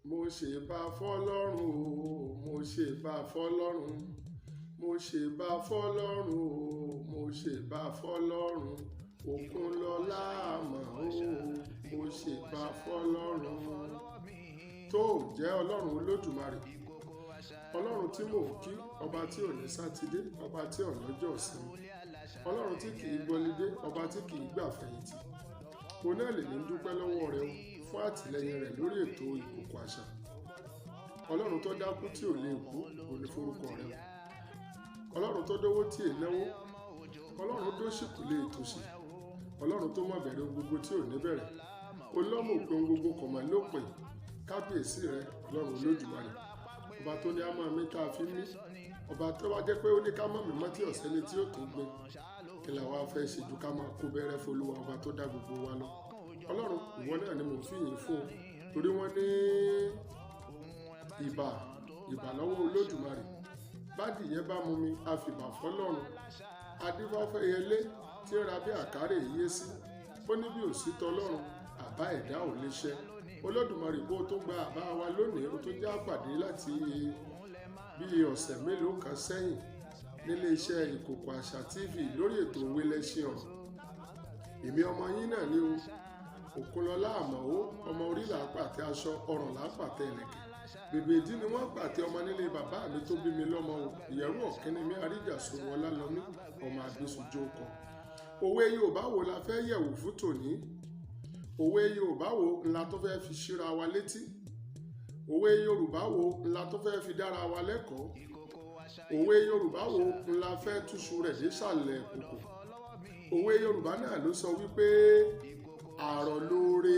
Mo ṣèbà fọ́lọ́run o, mo ṣèbà fọ́lọ́run, mo ṣèbà fọ́lọ́run o, mo ṣèbà fọ́lọ́run, Òkúnlọ́lá àmọ́ o, mo ṣèbà fọ́lọ́run. Tó jẹ́ Ọlọ́run Olódùmarè, Ọlọ́run tí mò ń kí, ọba tí ò ní sátidé, ọba tí ò lọ́jọ́ ìsinmi, Ọlọ́run tí kì í gbọ́lidé, ọba tí kì í gbà fẹ̀yìntì. Òun náà lèmi ń dúpẹ́ lọ́wọ́ rẹ fún àtìlẹ́yìn rẹ̀ lórí ètò Ìkòkò Àṣà. Ọlọ́run tó dákú tí ò lè kú, òun ni forúkọ rẹ. Ọlọ́run tó dówó tí è náwó, Ọlọ́run tó sì kò lè tòṣì, Ọlọ́run tó mọ̀ bẹ̀rẹ̀ ohun gbogbo tí ò ní bẹ̀rẹ̀, olọ́mọ òpin ohun gbogbo kò mọ̀ lópin. Kábíyèsí rẹ, Ọlọ́run Olódùmarè, ọba tó ní a máa mí tá a fi mí, ọba tó bá jẹ́ pé ó ní ká mọ̀ mímọ́ tí ọ̀sẹ́ni tí ó tó gbin, kí la wá fẹ́ ṣe ju ká máa kó bẹ́rẹ́ f'Olúwa ọba tó dá gbogbo wa lọ. Ọlọ́run, ìwọ náà ni mò ń fìyìn fún o, torí wọ́n ní ìbà ìbà lọ́wọ́ Olódùmarè. Bádìyẹ bá mú mi, a fìbà fọ́lọ́run. Adífáfẹ́yẹlé tí ń ra bí àkárè yé sí, ó ní bí òsì tọlọ́run, àbá ẹ̀dá ò lè ṣẹ. Olódùmarè, bó tó gba àbá wa lónìí, ó tó já pàdé láti bí ọ̀sẹ̀ mélòó kan sẹ́yìn nílé iṣẹ́ Ìkòkò Àṣà TV lórí ètò Òwe Lẹṣin Ọ̀rọ̀. Èmi ọmọ yín náà ni o, Òkúnlọ́lá Àmọ̀ó, ọmọ orí là á pàtẹ aṣọ, ọrùn là á pàtẹ ìlẹ̀kẹ̀. Bèbè ìdí ni wọ́n pàtẹ ọmọ nílé bàbá mi tó bí mi lọ́mọ o. Ìyẹ̀rú ọ̀kínní mi àríjà sọ̀rọ̀ ọlálọ́mí, ọmọ àgbésùjó kọ. Òwe Yorùbá wo la fẹ́ yẹ̀wò fún tòní? Òwe Yorùbá wo ńlá tó fẹ́ fi ṣíra wa létí? Òwe Yorùbá wo ńlá tó fẹ́ fi dára wa lẹ́kọ̀ọ́? Òwe Yorùbá wo ńlá fẹ́ túṣu rẹ̀ désàlẹ̀ kòkò? Òwe Yorùbá náà ló sọ wípé àrọ̀ lóore,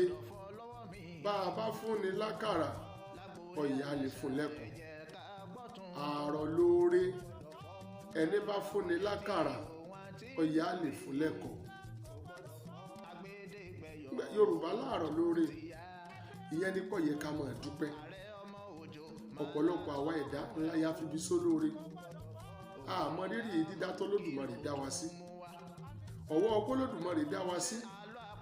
bá a bá fúnni lákàrà, ọ̀yà lè fún lẹ́kọ̀ọ́. Àrọ̀ lóore, ẹni bá fúnni lákàrà, ọ̀yà lè fún lẹ́kọ̀ọ́. Yorùbá láàrọ̀ lóore, ìyẹn ni kò yẹ ká máa dúpẹ́. Ọ̀pọ̀lọpọ̀ àwa ẹ̀dá ńlá ya fibi sólóore. A mọ rírì dídá tọ́lódùmarè dá wa sí. Ọwọ́ kólódùmarè dá wa sí,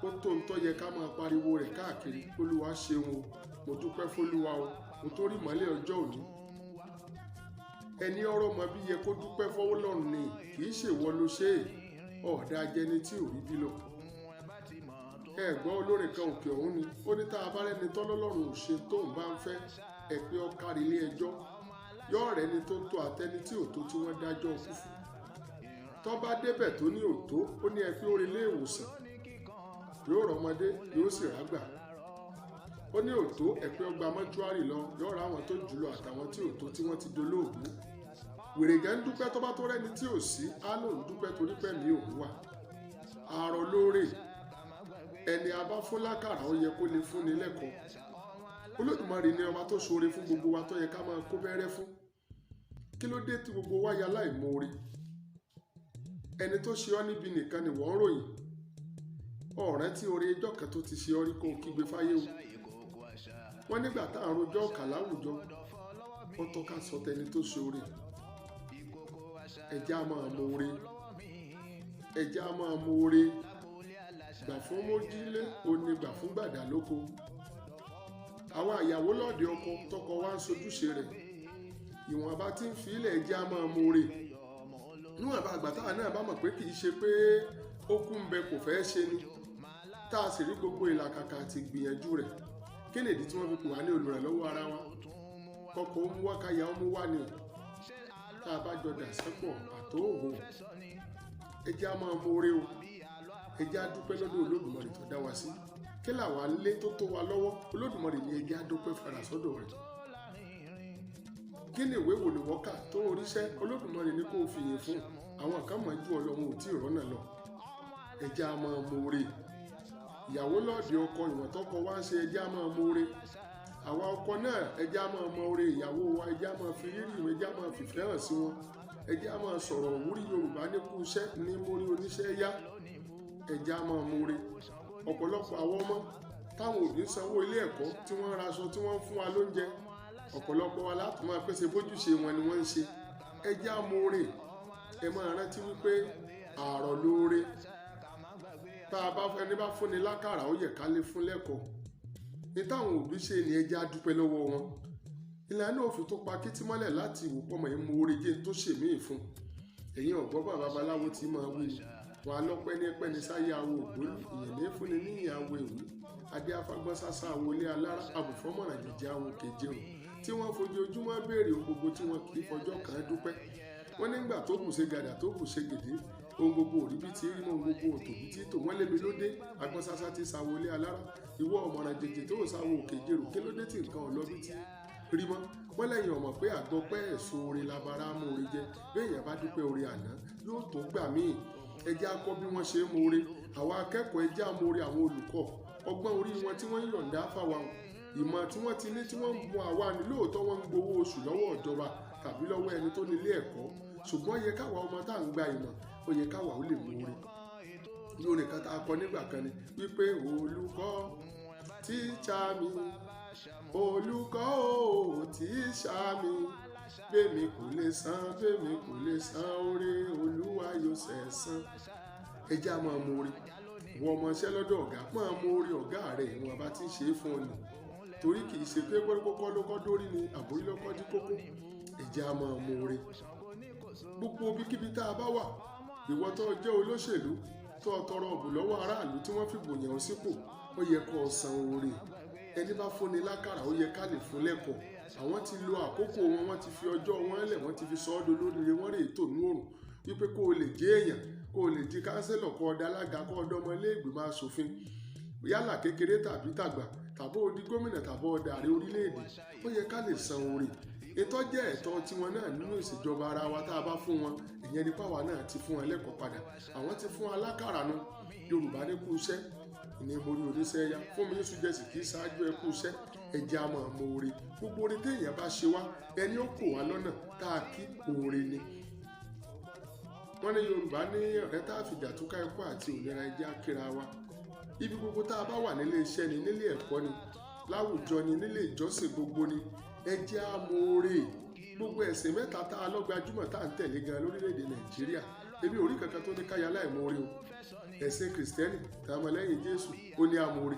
ó tó ń tọ́ yẹ ká máa pariwo rẹ̀ káàkiri. Olúwa ṣeun o, mo dúpẹ́ f'Olúwa o, mo tó rí mọ́lẹ̀ ọjọ́ òní. Ẹni ọ̀rọ̀ mọ bí yẹ kó dúpẹ́ f'Ọlọ́run ni, kì í ṣèwọ ló ṣe é, ọ̀dà ajẹni tí ò rí bí lọ. Ẹ gbọ́ olórin kan òkè ọ̀hún ni, ó ní tá a bá rẹ́ni tọ́lọ́lọ́run ò ṣe tóun bá ń fẹ́, ẹ pé ó kárí ilé ẹjọ́, yóò rẹ́ni tó tó àtẹni tí ò tó tí wọ́n dájọ́ kú fún. Tó bá débẹ̀ tó ní òtó, ó ní ẹ pé ó rí ilé ìwòsàn, yóò rọmọdé, yóò sì rágbà. Ó ní òtó, ẹ pé ó gba mọ́ṣúárì lọ, yóò rá àwọn tó jùlọ àtàwọn tí ò tó tí wọ́n ti dolóògbé. Wèrè gan dúpẹ́ tó bá tó rẹ́ni tí ò sí, á lóun dúpẹ́ torí pé mi ò wà. Àrọ̀ lóore, ẹni a bá fún lákàrà ó yẹ kó lè fúnni lẹ́kọ̀ọ́. Olódùmarè ni ọba tó ṣoore fún gbogbo wa tó yẹ ká máa kó bẹ́rẹ́ fún. Kí ló dé tí gbogbo wa ya láìmoore? Ẹni tó ṣe ọ́ níbi nìkan ni wọ́n ń ròyìn. Ọ̀rẹ́ tí oore ijọ́ kan tó ti ṣe ọ́ rí kó kígbe fáyé o. Wọ́n nígbà tá à ń rojọ́ ọ̀kà láwùjọ, ó tọ́ ká sọ tẹni tó ṣe oore. Ẹ̀jẹ̀ á máa moore. Ẹ̀jẹ̀ á máa moore. Gbà fún mójílé, ó ní gbà fún gbàdá lóko. Àwa ìyàwó lọ́ọ̀dẹ ọkọ tọkọ wa ń sojúṣe rẹ̀. Ìwọ̀nba tí ń fi ilẹ̀ ẹ̀jẹ̀ á máa moore. Níwọ̀nba àgbà táwa náà bá mọ̀ pé kì í ṣe pé ó kú ń bẹ kò fẹ́ ṣe ni, tá a sì rí gbogbo ìlàkàkà àti ìgbìyànjú rẹ̀. Kí nìdí tí wọ́n fi pè wá ní olùrànlọ́wọ́ ara wa? Kọ́kọ́ ó mú wá káya ó mú wá ni. Tá a bá jọ dà sẹ́pọ̀ àtó òhò. Ẹ̀jẹ̀ á máa moore o. Ẹ̀jẹ̀ á dúpẹ́ lọ́dọ̀ Olódùmarè tó dá wa sí. Kí làwa lé tó tó wa lọ́wọ́? Olódùmarè ní ẹ̀jẹ̀ á dúpẹ́ fara sọ́dọ̀ rẹ̀. Kí ni ìwé wo ni wọ́n kà tó oríṣẹ́? Olódùmarè ní kó fi yìn fún. Àwọn kan mọ̀ ju Ọlọ́run ò tí ì rọ́nà lọ. Ẹ̀jẹ̀ á máa moore. Ìyàwó lọ́ọ̀dẹ ọkọ ìwọ̀n tọkọ wá ń ṣe ẹ̀jẹ̀ á máa moore. Àwa ọkọ náà ẹ̀jẹ̀ á máa moore ìyàwó wa, ẹ̀jẹ̀ á máa fi rírì wọn, ẹ̀jẹ̀ á máa fìfẹ́ hàn sí wọn. Ẹ̀jẹ̀ á máa sọ̀rọ̀ òwúrí Yorùbá ní kú iṣẹ́ ní mórí oníṣẹ́ yá. Ẹ̀jẹ̀ á máa moore. Ọ̀pọ̀lọpọ̀ àwọn ọmọ táwọn òbí ń sanwó ilé ẹ̀kọ́ tí wọ́n ń raṣọ tí wọ́n ń fún wa lóúnjẹ. Ọ̀pọ̀lọpọ̀ wa láti máa pèsè bójúṣe wọn ni wọ́n ń ṣe. Ẹ̀jẹ̀ á moore. Ẹ máa rántí wípé àrọ̀ lóore. Tá a bá ẹni bá fúnni lákàrà ó yẹ ká lè fún lẹ́kọ̀ọ́. Ní táwọn òbí ṣe ni ẹja dúpẹ́ lọ́wọ́ wọn. Ìlànà òfin tó pa kítí mọ́lẹ̀ láti ìwò pọ́mọ yìí mú oore jẹ́ tó ṣèmíì fún. Ẹ̀yin ọ̀gbọ́n bàbá babaláwo ti máa wí ni wọn alọ́pẹ́ ní pẹ́ni sáyé awo ògbólú, ìyẹn ní fúnni ní ìyàwó èwú, adé afágbọ́n sásá awo ilé alára, àbùfọ́mọ̀ràn jẹjẹ awo keje o, tí wọ́n fojoojúmọ́ béèrè ohun gbogbo tí wọn kì í fọjọ́ kan dúpẹ́. Wọ́n nígbà tó bù ṣe gàdà tó bù ṣe gèdè, ohun gbogbo òrí bí ti rí mọ́, ohun gbogbo òtò bí ti tò. Wọ́n lémi lóde agbọ́n sásá ti sawo ilé alára, ìwọ ọ̀mọ̀ràn jẹjẹ tó sawo òkè jèrò, kí ló dé tí nǹkan ọ̀lọ́ bí ti rí mọ́? Wọ́n lẹ́yìn ọmọ pé àgbọ̀pẹ́ ẹ̀sùn oore labara mú oore jẹ. Béèyàn bá dúpẹ́ oore àná yóò tó gbà míì. Ẹjẹ́ á kọ́ bí wọ́n ṣe ń moore. Àwa akẹ́kọ̀ọ́, ẹjẹ́ á moore àwọn olùkọ́, ọgbọ́n orí wọn tí wọ́n ń yọ̀ǹda fáwa, ìmọ̀ tí wọ́n ti ní tí wọ́n ń bun àwa ní. Lóòótọ́ wọ́n ń gbowó oṣù lọ́wọ́ ìjọba tàbí lọ́wọ́ ẹni tó nílé ẹ̀kọ́, ṣùgbọ́n yẹ káwa ọmọ tá à ń gba ìmọ̀, ó yẹ káwa ó lè moore. Ní orin kan tá a kọ nígbà kan ni wípé olùkọ́ tíṣà mi, olùkọ́ ò tíṣà mi, bẹ́mi kò lè san, bẹ́mi kò lè san oore Olúwa yóò ṣẹ̀san. Ẹ jẹ́ á máa moore. Ìwọ ọmọọṣẹ́ lọ́dọ̀ ọ̀gá, máa moore ọ̀gá rẹ̀ ìwọ̀n bá ti ń ṣe é fún ọ nì, torí kì í ṣe pé kókó ló kọ́ dórí ni àbórí ló kọ́ dí kókó. Ẹ jẹ́ á máa moore. Gbogbo ibikíbi tá a bá wà, ìwọ tó jẹ́ olóṣèlú tó tọrọ ọ̀bùn lọ́wọ́ aráàlú tí wọ́n fi bòyàn ọ́ sípò, ó yẹ kó o san oore. Ẹni bá fúnni lákàrà, ó yẹ ká lè fún lẹ́kọ̀ọ́. Àwọn ti lo àkókò wọn, wọ́n ti fi ọjọ́ wọn lẹ̀, wọ́n ti fi sọ ọ́ dolóríire, wọ́n rè tò ní òrùn wípé kó o lè jẹ́ èèyàn, kó o lè di kánsílọ̀, kó o dalága, kó o dọmọ ilé ìgbìmọ̀ asòfin, yálà kékeré tàbí tàgbà, tàbí o di gómìnà tàbí o dàrí orílẹ̀-èdè, ó yẹ ká lè san oore. Ètò jẹ́ ẹ̀tọ́ tiwọn náà nínú ìṣèjọba ara wa tá a bá fún wọn, ìyẹn ní pàwa náà ti fún wọn lẹ́kọ̀ọ́ padà. Àwọn ti fún alákàrà nu. Yorùbá ní kú iṣẹ́ ní mórí oníṣẹ́ yá, fún mi ní sùjẹ́sì kì í ṣáájú ẹ kú iṣẹ́. Ẹjẹ́ a máa moore. Gbogbo oore téèyàn bá ṣe wá, ẹni ó kò wá lọ́nà tá a kí oore ni. Wọ́n ní Yorùbá ní ọ̀rẹ́ tá a fìjà túká ikú àti òmìnira, ẹjẹ́ á kíra wa. Ibi gbogbo tá a bá wà, nílé iṣẹ́ ni, nílé ẹ̀kọ́ ni, láwùjọ ni, nílé ìjọsìn gbogbo ni, ẹjẹ́ á moore. Gbogbo ẹ̀sìn mẹ́ta tá a lọ́gbajúmọ̀ tá à ń tẹ̀lé gan lórílẹ̀‐èdè Nàìjíríà, èmi ò rí kankan tó ní káyà láìmoore o. Ẹ̀sìn Kìrìsìtẹ́nì táwọn ọmọlẹ́yìn Jésù, ó ní àmoore.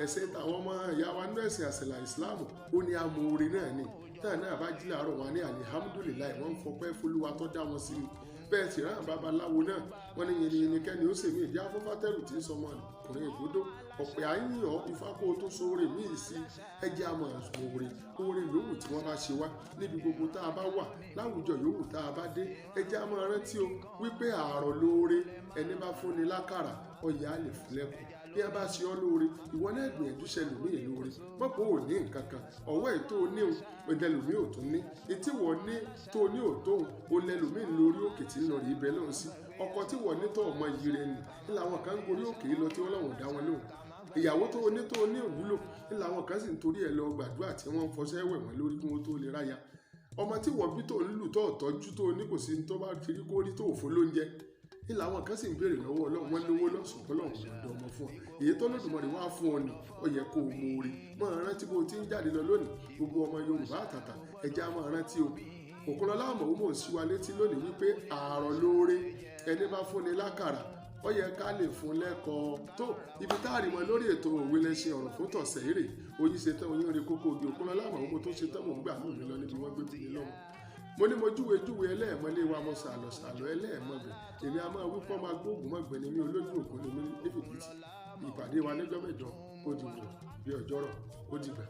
Ẹ̀sìn tàwọn ọmọ ìyá wa nínú ẹ̀sìn àṣìlá Ìsìláàmù, ó ní àmoore náà ni. Táà náà bá jí láàárọ̀, wọn ní alihamudulilayi, wọ́n ń fọpẹ́ f'Olúwa tó dá wọn sí ni. Bẹ́ẹ̀ sì rán babaláwo náà, wọ́n ní yìnyín kẹ́ni ó sèmí ìdí afọ́fátẹ́rù tí ń sọmọ ọkùnrin ìbúdó ọ̀pẹ̀ àyìnyàn ifá kó o tó sóore míì sí. Ẹjẹ́ àmọ́ oore, oore yòówù tí wọ́n bá ṣe wá níbi gbogbo tá a bá wà láwùjọ yòówù tá a bá dé, ẹjẹ́ àmọ́ rántí o wípé àárọ̀ lóore. Ẹni bá fúnni lákàrà, ọyà á lè fún lẹ́kọ̀ọ́. Bí a bá ṣe ọ́ lóore, ìwọ náà gbìyànjú ṣẹlòmíì lóore. Mọ̀pọ̀ ò ní nǹkan kan, ọwọ́ ẹ̀ tó o níhun ẹlòmíì ò tún ní, etí wọ́n ní tó o ní ò tóun o lẹlòmíì lórí òkè tí ń lọ rí ibẹ̀ lọ́hùn sí. Ọkọ tí wọ́n ní tó ọmọ yìí rẹ nì ní làwọn kan ń gorí òkè lọ tí wọ́n lọ́wọ́n dá wọn lóhùn. Ìyàwó tó o ní tó o ní òwúlò ní làwọn kan sì ń torí ẹ̀ lọ gbàdúrà tí wọ́n ń fọṣẹ́ wẹ̀ wọ́n lórí kí wọ́n tó lè ráya. Ọmọ tí wọ́n bí tó ń lù tó tọ́jú tó ní kò sí tó bá ti rí kó rí tó òfo lóúnjẹ ní làwọn kan sì ń béèrè lọ́wọ́ Ọlọ́run. Wọn lówó lọ́sùn, Ọlọ́run lọ́dọ̀ ọmọ fún ọ. Èyí tó Olódùmarè wá fún ọ nì, ó yẹ kó o mú oore. Máa rántí bó o ti ń jáde lọ lónìí. Gbogbo ọmọ Yorùbá àtàtà, ẹja máa rántí o. Òkúnlọ́lá ọmọ mò ń sí wa létí lónìí wípé àárọ̀ lóore. Ẹni bá fúnni lákàrà, ó yẹ ká lè fún lẹ́kọ̀ọ́. Tó ibi tá a rí mọ lórí ètò òwe lẹ́sìn ọ̀rọ̀ fún tọ̀sẹ̀ èrè. Oyin ṣe tán, oyin rí kókó ogi. Òkúnlọ́lá ọmọ tó ṣe tán, mò ń gbà mí lọ níbi wọ́n gbé bí mi lọ́mọ. Mo ní mo júwe júwe ẹlẹ́ẹ̀mọ́lé wa, mo sàlọ̀ sàlọ̀ ẹlẹ́ẹ̀mọ́bẹ̀. Èmi a máa wípọ́ máa gbóògùn mọ́gbẹ́ ni mí, olójú ògùn ni mí nífìdítì. Ìpàdé wa níjọ́ mẹ́jọ, ó di wọ̀ bí ọjọ́rọ̀, ó dìgbà.